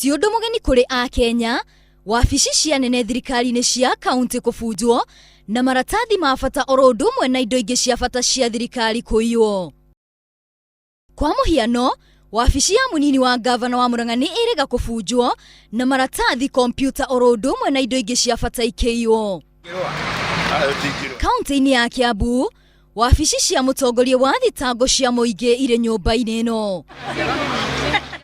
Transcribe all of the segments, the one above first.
Ti ũndũ mũgeni kũrĩ Akenya, wabici cia nene thirikari-inĩ cia kaunti kũbunjwo na maratathi ma bata oro ũndũ ũmwe na indo ingĩ cia bata cia thirikari kũiywo. Kwa mũhiano, wabici ya mũnini wa ngavana wa Murang'a nĩ ĩrĩga kũbunjwo na maratathi, kompiuta oro ũndũ ũmwe na indo ingĩ cia bata ikĩiywo. Kaunti-inĩ ya Kiambu, wabici cia mũtongoria wa thitango cia mũingĩ irĩ nyũmba-inĩ ĩno.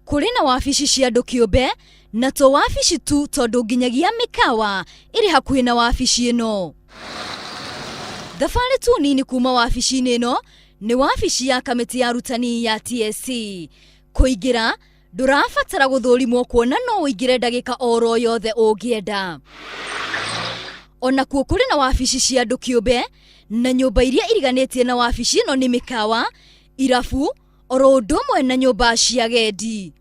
Kũrĩ na wabici cia andũ kĩũmbe na to wabici tu tondũ nginyagia mĩkawa ĩrĩ hakuhĩ na wabici ĩno. Thabarĩ tu nini kuma wabici-inĩ ĩno nĩ wabici ya kamĩtĩ ya arutani ya TSC. Kũingĩra ndũrabatara gũthũrimwo kuona no ũingĩre ndagĩka oro yothe ũngĩenda. Ona kuo kũrĩ na wabici cia andũ kĩũmbe na nyũmba iria iriganĩtie na wabici ĩno nĩ mĩkawa, irabu oro ũndũ ũmwe na nyũmba cia agendi.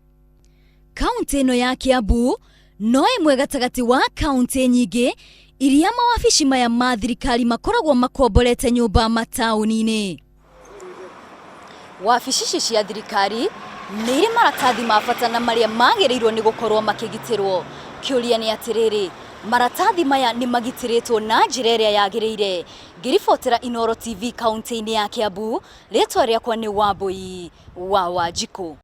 Kaunti ĩno ya Kiambu no ĩmwe gatagatĩ wa kaunti nyingĩ iria mawabici maya ma thirikari makoragwo makomborete nyũmba mataũni-inĩ. Wabici ici cia thirikari nĩ irĩ maratathi ma bata na marĩa magĩrĩirwo nĩ gũkorwo makĩgitĩrwo. Kĩũria nĩ atĩrĩrĩ, maratathi maya nĩ magitĩrĩtwo na njĩra ĩrĩa yagĩrĩire? Ngĩribotera Inooro TV kaunti-inĩ ya Kiambu, rĩtwa rĩakwa nĩ Wambũi wa Wanjikũ.